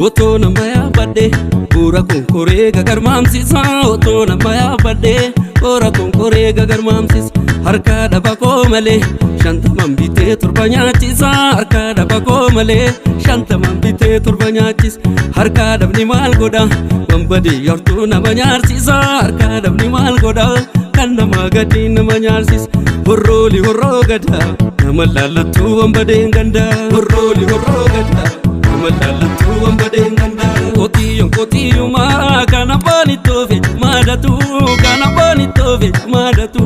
Otoo nama yaabadhe bu'uura konkoree gagarmaamsisa. Otoo nama yaabadhe bu'uura konkoree gagarmaamsisa. Harka dhaba koo malee 50n bitee 7 nyaachisa. Harka dhaba koo malee 50n bitee 7 nyaachisa. Harka dhabni maal godha wanbadee yartuu nama nyaarsisa. Harka dhabni maal godha kan nama gadi nama nyaarsisa. Horrooli horroo gada nama laallattuu wanbadeen ganda. Horrooli horroo gada nama laallattuu wanbadeen ganda. Qotiyyoon qotiyyumaa kan abbaan itti oofe maadatu, kan abbaan itti oofe maadatu,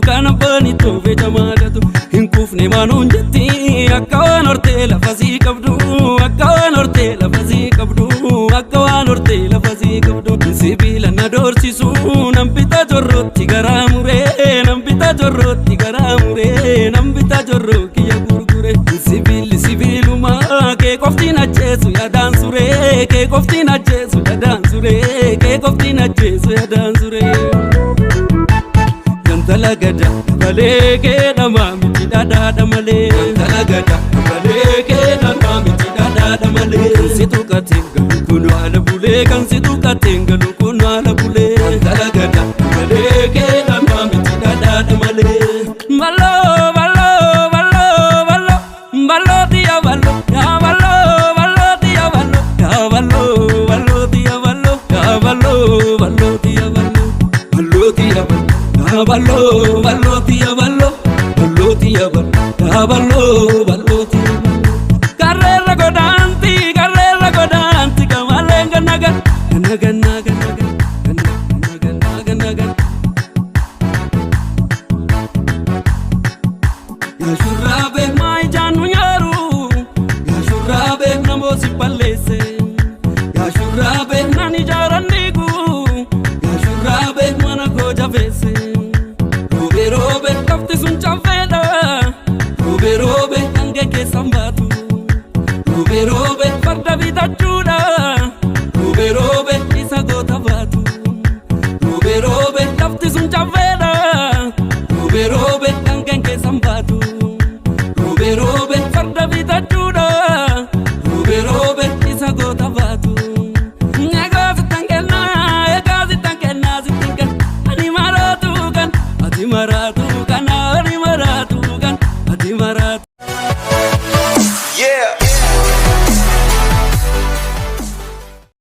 kan abbaan itti oofe maadatu. Hin kuufne maanuun jetti akka waan hortee lafa sii qabdu, akka waan hortee lafa sii qabdu, akka waan hortee lafa sii qabdu. Sibiila na doorsisu nan bitaa jorrootti garaa muree, nan bitaa jorrootti garaa muree, nan bitaa jorroo kiyya gurgure. Sibiilli sibiilumaa kee qoftiin ajjeesu yaadaan suree, kee qoftiin ajjeesu yaadaan suree, kee qoftiin ajjeesu yaadaan suree. Gantala gada balee kee dhamaa miti dhadhaadha malee. Gantala gada balee kee dhamaa miti dhadhaadha malee. Kan si tuqateen galu kun haala bulee, kan si tuqateen galu kun haala bulee. Gantala gada balee kee dhamaa miti dhadhaadha malee. Baloo baloo baloo baloo baloo diya baloo yaa baloo baloo diya baloo yaa baloo baloo diya baloo yaa baloo baloo diya baloo baloo diya baloo yaa baloo baloo diya baloo baloo diya baloo yaa baloo baloo diya baloo. Karreerra godaanti karreerra godaanti kamaleen gannaga ganna ganna ganna ganna ganna ganna ganna. Yaa shurraabee maa ijaan nu nyaaru, yaa shurraabee namoo si balleesse, yaa shurraabee nan ijaaran dhiigu, yaa shurraabee mana koo jabeesse. Roobee roobee lafti sun caffeedha, roobee roobee hanga keessan baatu.